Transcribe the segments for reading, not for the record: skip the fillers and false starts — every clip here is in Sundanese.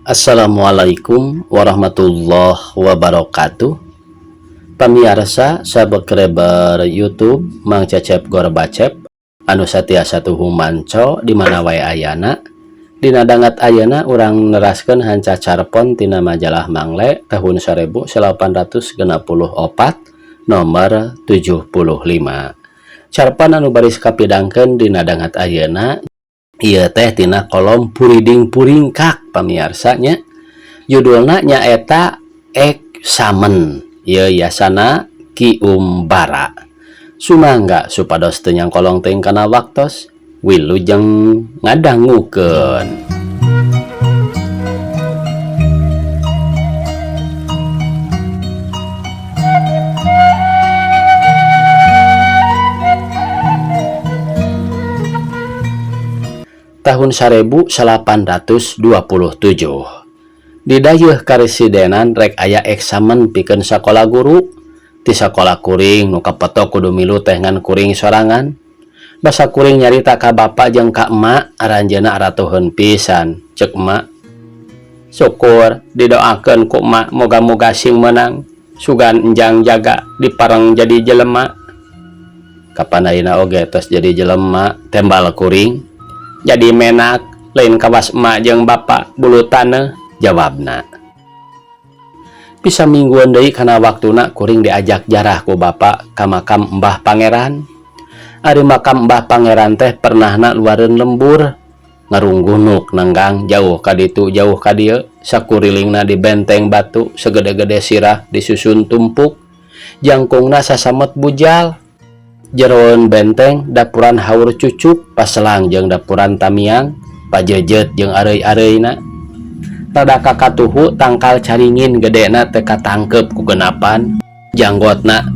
Assalamualaikum warahmatullahi wabarakatuh. Pamiarsa subscriber YouTube Mang Cecep Gorbacep anu satiasa tuhu manco di mana wae ayana. Dina dangat ayeuna urang neraskeun hanca carpon tina majalah Mangle tahun 1864 nomor 75. Carpon anu baris kapidangkeun dina dangat ayeuna ieu teh tina kolom Puriding Puringkak pamiarsa nya. Judulna nyaeta Eksamen. Ieu yasana Ki Umbara. Sumangga supados teu nyangkolong teuing kana waktos, wilujeng ngadangukeun. Tahun 1827 di dayeuh karesidenan rek aya eksamen pikeun sakola guru. Ti sakola kuring nu kapeto kudu milu teh ngan kuring sorangan. Basa kuring nyarita ka bapa jeung ka emak, aranjeuna aratuheun pisan. Ceuk emak, syukur didoakeun ku emak moga-moga sing menang, sugan enjang jaga dipareng jadi jelema. Kapan ayeuna oge tos jadi jelema, tembal kuring. Jadi menak lain kawas emak jeung bapa bulu taneuh, jawabna. Bisa mingguan deui kana waktuna kuring diajak jarah ku bapa ka makam Mbah Pangeran. Ari makam Mbah Pangeran teh pernahna luareun lembur, ngarunggunuk nenggang jauh ka ditu jauh ka dieu, sakurilingna di benteng batu segede-gede sirah disusun tumpuk, jangkungna sasamet bujal. Jeroan benteng dapuran haur cucuk paselang jeung dapuran tamiang pajejet jeung areuy-areuy-na. Rada kakatuhu tangkal caringin gedena teu katangkep ku genapan, janggotna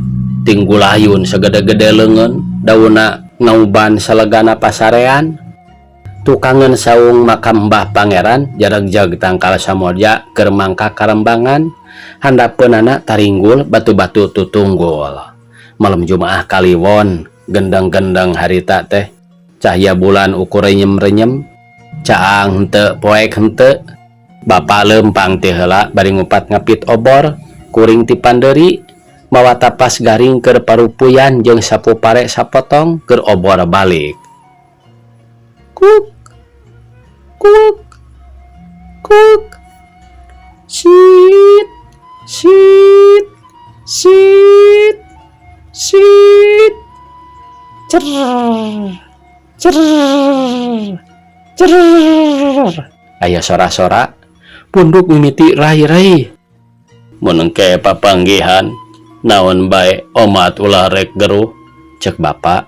tinggulayun segede-gede leungeun, daunna ngauban salegana pasarean. Tukangeun saung makam Mbah Pangeran jaregjeg tangkal samodja keur mangka karembangan, handapeunana taringgul batu-batu tutunggul. Malam Jumaah kaliwon gendeng-gendeng harita teh, cahya bulan ukur renyem-renyem, caang henteu poek henteu. Bapa lempang ti heula bari ngupat ngapit obor, kuring ti panderi mawa tapas garing keur parupuyan jeung sapu pare sapotong keur obor balik. Kuk kuk kuk, sit sit sit sit, cer cer cer. Aya sora-sora punduk mimiti rai-rai. Mun engke papanggihan naon bae omat ulah rek geruh, cek bapa.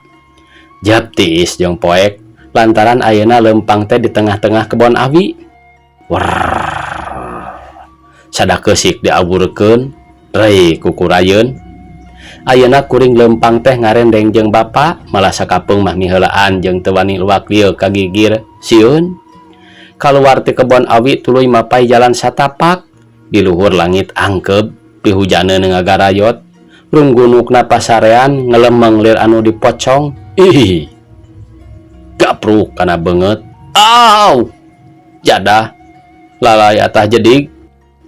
Jap tiis jeung poek lantaran ayeuna lempang teh di tengah-tengah kebon awi. Werrrr. Sadakeusik diaburkeun, rei kukurayeun. Ayeuna kuring lempang teh ngarendeng jeung bapa, malah sakapeung mah miheulaan jeung teu wani luak lieu ka gigir sieun. Kaluar ti kebon awi tuluy mapai jalan satapak, di luhur langit angkeb, pihujaneun ngagarayot, runggunukna pasarean ngelemeng lir anu dipocong. Ih, gapruk kana beungeut. Au, jadah lalai atah jedig,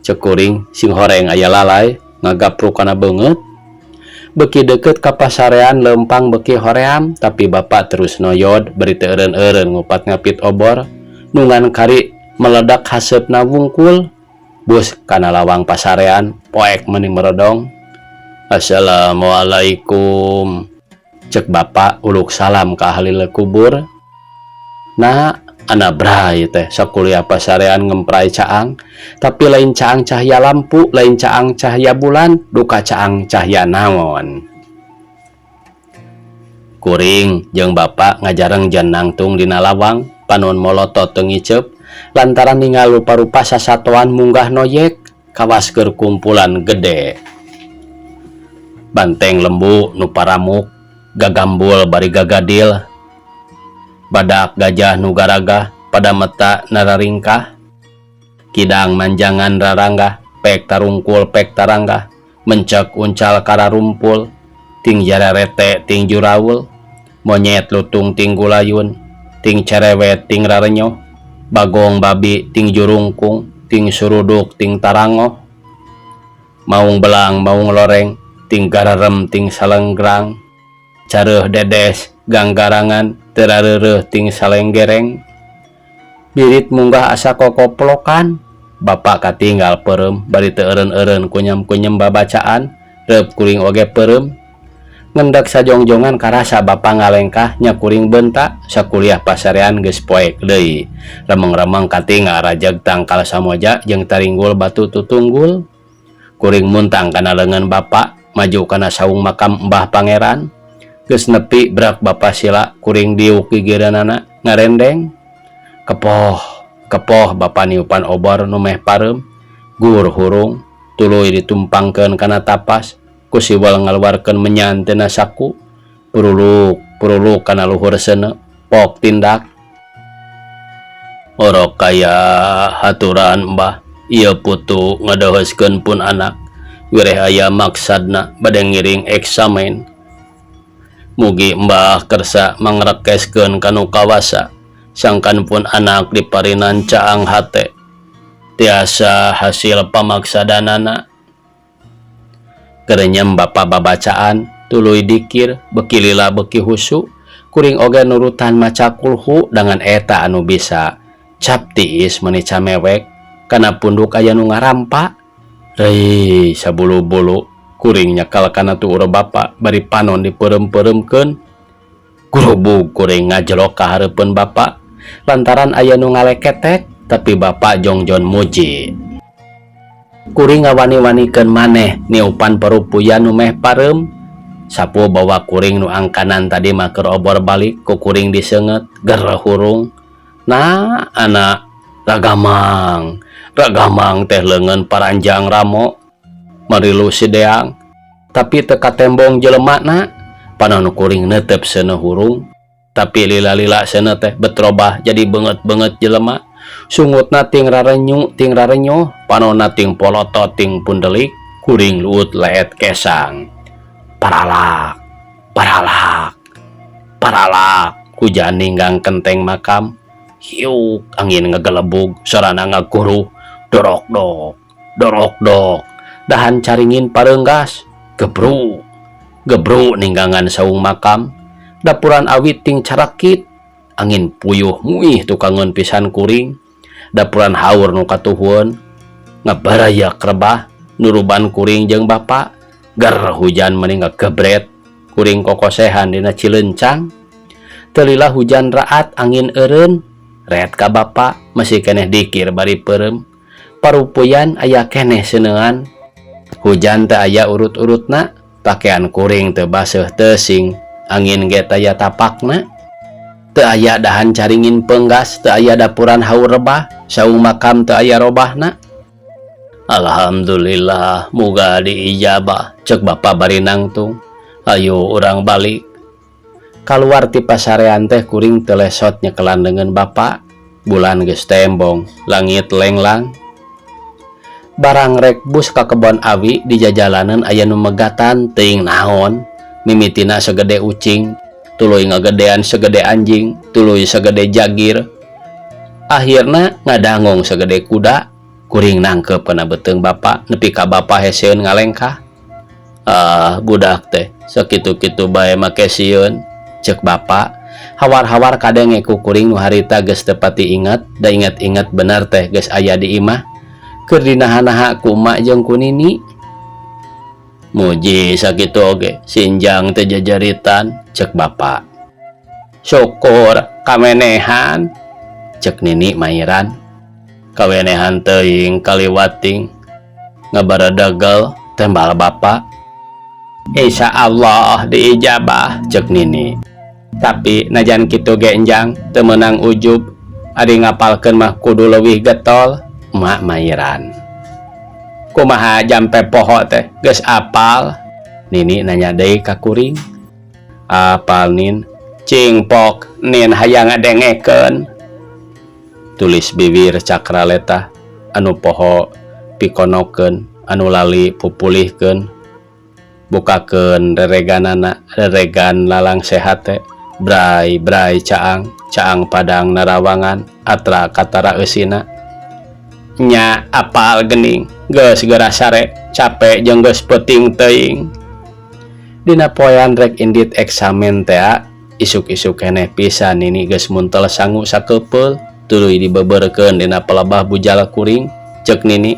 ceuk kuring sing horeng aya lalai ngagapruk kana beungeut. Beki deket ka pasarean lempang beki hoream, tapi bapak terus noyod beri teu eureun-eureun ngupat ngapit obor, nungan kari meledak haseupna wungkul. Bus kana lawang pasarean poek meni merodong. Assalamualaikum, cek bapak uluk salam ka ahli kubur. Nah, ana bray teh sakuliah pasarean ngemprai caang, tapi lain caang cahaya lampu, lain caang cahaya bulan, duka caang cahaya naon. Kuring jeung bapak ngajareng jan nangtung dina lawang, panon molotot teu ngiceup lantaran ningal rupa-rupa sasatoan munggah noyek kawas keur kumpulan gede. Banteng lembu nu paramuk, gagambul bari gagadil, badak gajah nu garagah pada meta nararingkah, kidang manjangan raranggah, pek tarungkul pek taranggah, mencek uncal kararumpul, ting jararete ting juraul, monyet lutung ting gulayun, ting cerewet ting rarenyoh, bagong babi ting jurungkung, Ting suruduk ting tarangoh. Maung belang maung loreng ting gararem ting salenggrang. Careuh dedes ganggarangan teu rareureuh ting salenggereng. Birit munggah asa kokoplokan. Bapa katinggal peureum bari teu eureun-eureun kunyem-kunyem babacaan, reup kuring oge peureum. Ngendek sajongjongan karasa bapa ngalengkah nya kuring beunta sakuliah pasarean geus poek deui. Remeng-remeng katinggal rajeg tangkal samoja jeung taringgul batu tutunggul. Kuring muntang kana leungeun bapa maju kana saung makam Mbah Pangeran. Geus nepi brak bapa sila kuring diuk gigireunana ngarendeng. Kepoh, kepoh bapa niupan obor nu meh pareum. Gur hurung tuluy ditumpangkeun kana tapas. Ku siwal ngaluarkeun menyan tina saku. Puruluk, puruluk kana luhur seuneu. Pok tindak. Orok kaya haturan Mbah, ieu putu ngadoheuskeun pun anak. Wireh aya maksadna bade ngiring eksamen. Mugi Mbah kersa mangrekeskeun ka nu kawasa, sangkan pun anak diparinan caang hate. Tiasa hasil pamaksadanana. Gerenyem bapa babacaan, tuluy dikir, beuki lila beuki husu. Kuring oge nurutan maca kulhu dengan eta anu bisa. Cap tiis meuni camewek, kana punduk aya nu ngarampa. Reuy sabulu-bulu kuring nyekal kana tuur bapa bari panon dipeureum-peureumkeun. Gurubug kuring ngajelok ka hareupeun bapa lantaran aya nu ngaleketek, tapi bapa jongjon muji. Kuring ngawani-wanikeun maneh niupan parupuyan nu meh pareum. Sapu bawa kuring nu angkanan tadi mah keur obor balik ku kuring diseungeut ger hurung. Nah, anak ragamang, ragamang teh leungeun paranjang ramo marilu sideang. Tapi teu katembong jelemana, panon kuring neuteup seuneu hurung. Tapi lila-lila seuneu teh betrobah jadi beungeut-beungeut jelema. Sungutna ting rarenyu ting rarenyoh, panonna ting polotot ting pundelik, kuring luut leet kesang. Paralak, paralak, paralak, hujan ninggang kenteng makam. Hiuk angin ngegelebug, sorana ngaguruh, dorok dok, dorok dok. Dahan caringin pareunggas, gebru, gebru ninggangan saung makam. Dapuran awit ting carakit, angin puyuh muih tukangeun pisan kuring. Dapuran haur nu katuhueun, ngebarayak rebah, nuruban kuring jeung bapa. Ger hujan meni ngagebret, kuring kokosehan dina cilencang. Teu lila hujan raat angin eureun, ret ka bapa masih keneh dikir bari peureum. Parupuyan aya keneh seuneuan. Hujan teu aya urut-urutna, pakaian kuring teu baseuh teuing, angin ge taya tapakna. Teu aya dahan caringin peunggas, teu aya dapuran haur rebah, saung makam teu aya robahna. Alhamdulillah muga diijabah, cek bapa bari nangtung. Ayo urang balik. Kaluar ti pasarean teh kuring teu lesot nyekelan leungeun bapa. Bulan geus tembong, langit lenglang. Barang rek bus ka kebon awi di jajalanan aya nu megatan teuing naon. Mimitina segede ucing, tuluy ngagedean segede anjing, tuluy segede jagir. Akhirna ngadangong segede kuda. Kuring nangkep kana beuteung bapa nepi ka bapa heseun ngalengkah. Ah, budak teh sakitu-kitu bae make sieun, cek bapa. Hawar-hawar kadenge ku kuring nu harita geus teu pati inget, da inget-inget bener teh geus aya di imah. Keur dinaha-naha ku emak jeung ku nini. Muji sakitu oge, sinjang teh jajaritan, cek bapa. Syukur kamenehan, cek nini mairan. Kawenehan teuing kaliwating, ngabaradagel tembal bapa. Insya Allah diijabah, cek nini. Tapi najan kitu ge enjang teu meunang ujub, ari ngapalkeun mah kudu leuwih getol, emak mairan. Kumaha jampe poho teh geus apal? Nini nanya deui ka kuring. Apal nin, cingpok nin hayang ngadengekeun. Tulis bibir cakraletah anu poho pikonokeun, anu lali pupulihkeun. Bukakeun rereganana, reregan lalang sehat teh. Bray bray caang, caang padang narawangan, atra katara eusina. Nya apal geuning, geus geura sare, cape jeung geus peuting teuing. Dina poean rek indit eksamen tea, isuk-isuk keneh pisan nini geus muntel sangu sakepeul, tuluy dibeubeurkeun dina pelebah bujal kuring. Ceuk nini,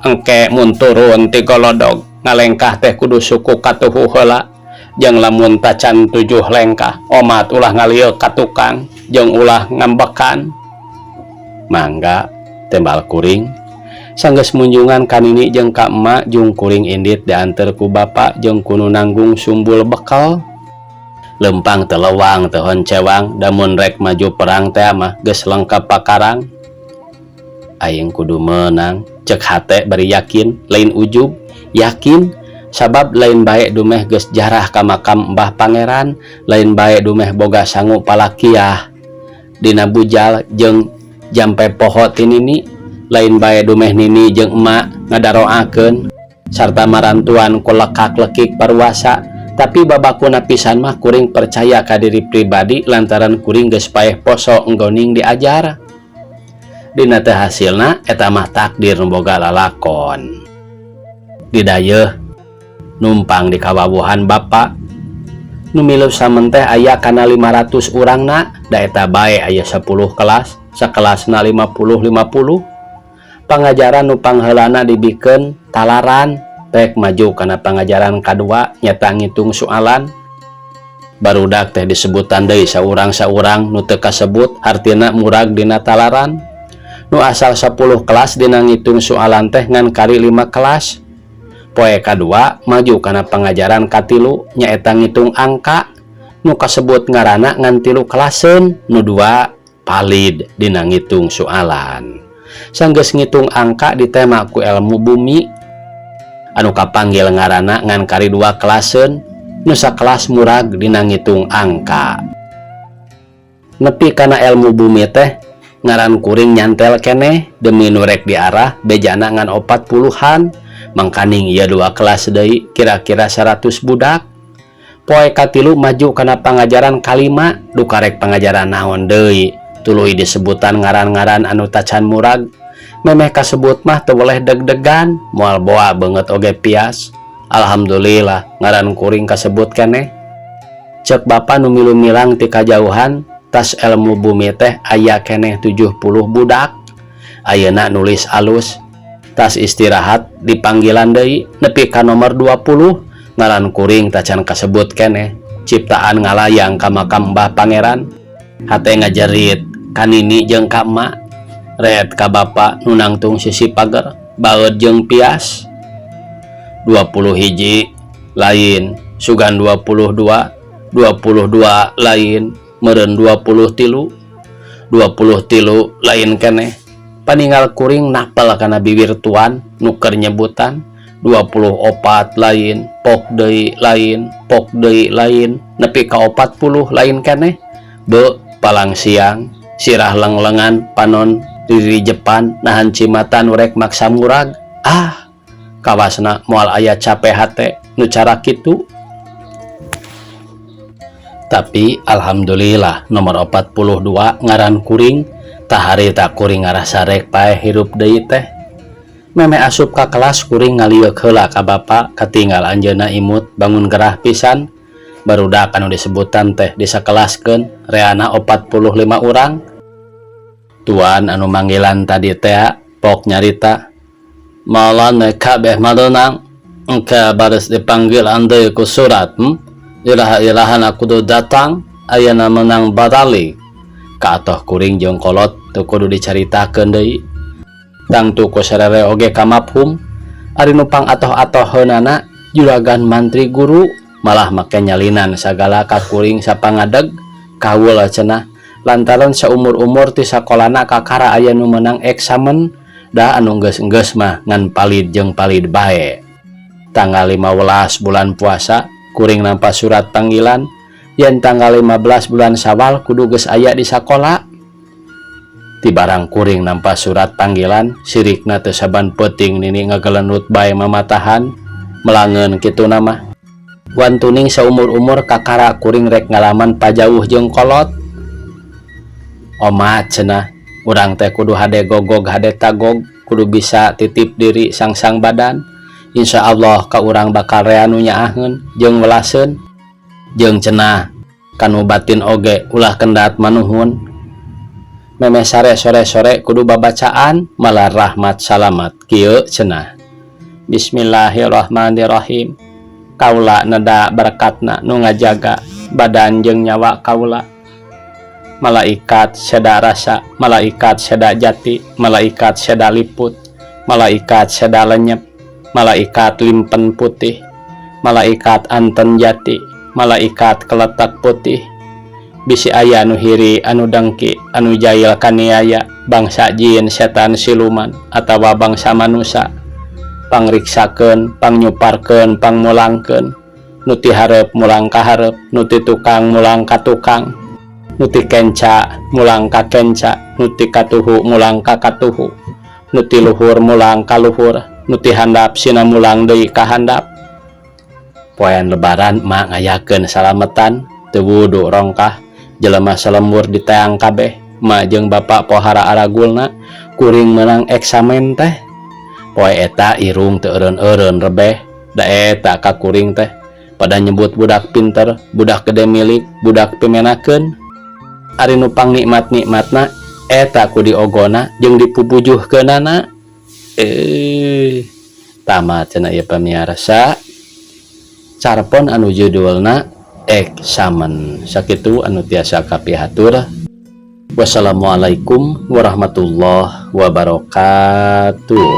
engke mun turun ti golodog, ngalengkah teh kudu suku katuhu heula. Jeung lamun tacan tujuh lengkah, omat ulah ngalieuk ka tukang jeung ulah ngambekan. Mangga, tembal kuring. Sanggeus munjungan ka nini jeung ka emak, jung kuring indit dianteur ku bapa jeung ku nu nanggung sumbul bekel. Leumpang teu lewang teu honcewang, da mun rek maju perang tea mah geus lengkap pakarang. Aing kudu meunang, ceuk hate bari yakin, lain ujub, yakin sabab lain bae dumeh geus jarah ka makam Mbah Pangeran, lain bae dumeh boga sangu palakiah dina bujal jeung jampe poho ti nini, lain bae dumeh nini jeung emak ngadaroakeun sarta marantuan ku lekak-lekik paruasa, tapi babakuna pisan mah kuring percaya ka diri pribadi lantaran kuring geus paeh poso enggoning diajar. Dina teu hasilna eta mah takdir nu boga lalakon. Didayeuh numpang di kawawuhan bapa nu milu samen teh aya kana 500 urangna, da eta bae aya 10 kelas, sakelasna 50-50. Pangajaran nu pangheulana dibikeun talaran, pek maju kana pangajaran kadua nyata ngitung soalan. Barudak teh disebutan deui saurang-saurang, nu teu kasebut hartina murag dina talaran. Nu asal 10 kelas dina ngitung soalan teh ngan kari 5 kelas. Poe kadua maju kana pangajaran katilu nyaeta ngitung angka, nu kasebut ngaranna ngan 3 kelaseun, nu 2 palid dina ngitung soalan. Sanggeus ngitung angka ditema ku ilmu bumi, anu kapanggil ngaranna ngan kari 2 kelaseun, nu sakelas murag dina ngitung angka. Nepi kana ilmu bumi teh ngaran kuring nyantel keneh demi nu rek diarah bejana ngan 40-an, mangkaning ieu 2 kelas deui kira-kira 100 budak. Poe katilu maju kana pangajaran kalima, duka rek pangajaran naon deui, tuluy disebutan ngaran-ngaran anu tacan murag. Memeh kasebut mah teu boleh deg-degan, moal boa beungeut oge pias. Alhamdulillah ngaran kuring kasebut keneh. Ceuk bapa nu milu milang ti kajauhan, tas ilmu bumi teh aya keneh 70 budak. Ayeuna nulis alus. Tas istirahat dipanggilan deui nepi ka nomor 20, ngaran kuring tacan kasebut keneh. Ciptaan ngalayang ka makam Mbah Pangeran. Hate ngajerit ka nini jeung ka emak, ret ka bapa nu nangtung sisi pager, baeud jeung pias. 20 hiji lain, sugan 22, 22 lain, meureun 23, 23 lain keneh. Paninggal kuring napel kana bibir tuan nu keur nyebutan 24 lain, pok deui lain, pok deui lain, nepi ka 40 lain keneh. Be palang siang, sirah lenglengan, panon diri Jepan nahan cimatan rek maksa murag. Ah, kawasna moal aya cape hate nu cara kitu. Tapi alhamdulillah nomor 42 ngaran kuring, tahari tak kuring ngarasa rek paeh hirup deui teh. Meme asup ka kelas kuring ngalieuk heula ka bapa, katinggal anjeunna imut bangun gerah pisan. Barudak anu disebutan teh disakelaskeun reana 45 urang. Tuan anu manggilan tadi teh pok nyarita, Malan kabeh mareunang engke baris dipanggil deui ku surat, Iraha-irahana kudu datang, ayeuna menang baralik. Kaatoh kuring jeung kolot teu kudu dicaritakeun deui. Tangtu ku sarere oge kamafhum, ari nu pangatoh-atoheunana juragan mantri guru malah make nyalinan sagala ka kuring sapangadeg kaul cenah lantaran saumur-umur ti sakolana kakara aya nu meunang eksamen, da anu geus-geus mah ngan palid jeung palid bae. Tanggal 15 bulan puasa kuring nampa surat panggilan yen tanggal 15 bulan Syawal kudu geus aya di sakola. Ti barang kuring nampa surat panggilan sirikna teu saban peuting nini ngagelenut bae mamatahan melangeun kitu nama. Wantuning saumur-umur kakara kuring rek ngalaman pajauh jeung kolot. Omat cenah urang teh kudu hade gogog hade tagog. Kudu bisa titip diri sangsang badan. Insya Allah ka urang bakal rea nu nyaaheun jeung welaseun. Jeung cenah kanu batin oge ulah kendat manuhun. Memeh sare sore-sore kudu babacaan malar rahmat salamat kieu cenah. Bismillahirrahmanirrahim. Kaula neda berkatna nu ngajaga badan jeung nyawa kaula. Malaikat seda rasa, malaikat seda jati, malaikat seda liput, malaikat seda lenyep, malaikat limpen putih, malaikat anten jati, malaikat keletak putih. Bisi aya anu hiri, anu dengki, anu jail kaniaya, bangsa jin, setan, siluman atawa bangsa manusia, pangriksakeun, pangnyuparkeun, pangmulangkeun. Nu ti hareup mulang ka hareup, nu ti tukang mulang ka tukang, nu ti kenca mulang ka kenca, nu ti katuhu mulang ka katuhu, nu ti luhur mulang ka luhur, nu ti handap sina mulang deui ka handap. Poean Lebaran mak ngayakeun salametan, teu wudu rongkah, jelema salembur diteang kabeh. Ma jeung bapak pohara aragulna kuring menang eksamen teh. Poe eta irung teu eureun-eureun rebeh da eta ka kuring teh pada nyebut budak pinter, budak gede milik, budak pimenakeun. Ari nu pangnikmat-nikmatna eta ku diogona jeung dipupujuhkeunana. Tamat cenah ieu pamiarsa carpon anu judulna Eksamen. Sakitu anu tiasa kapihatur. Wassalamualaikum warahmatullahi wabarakatuh.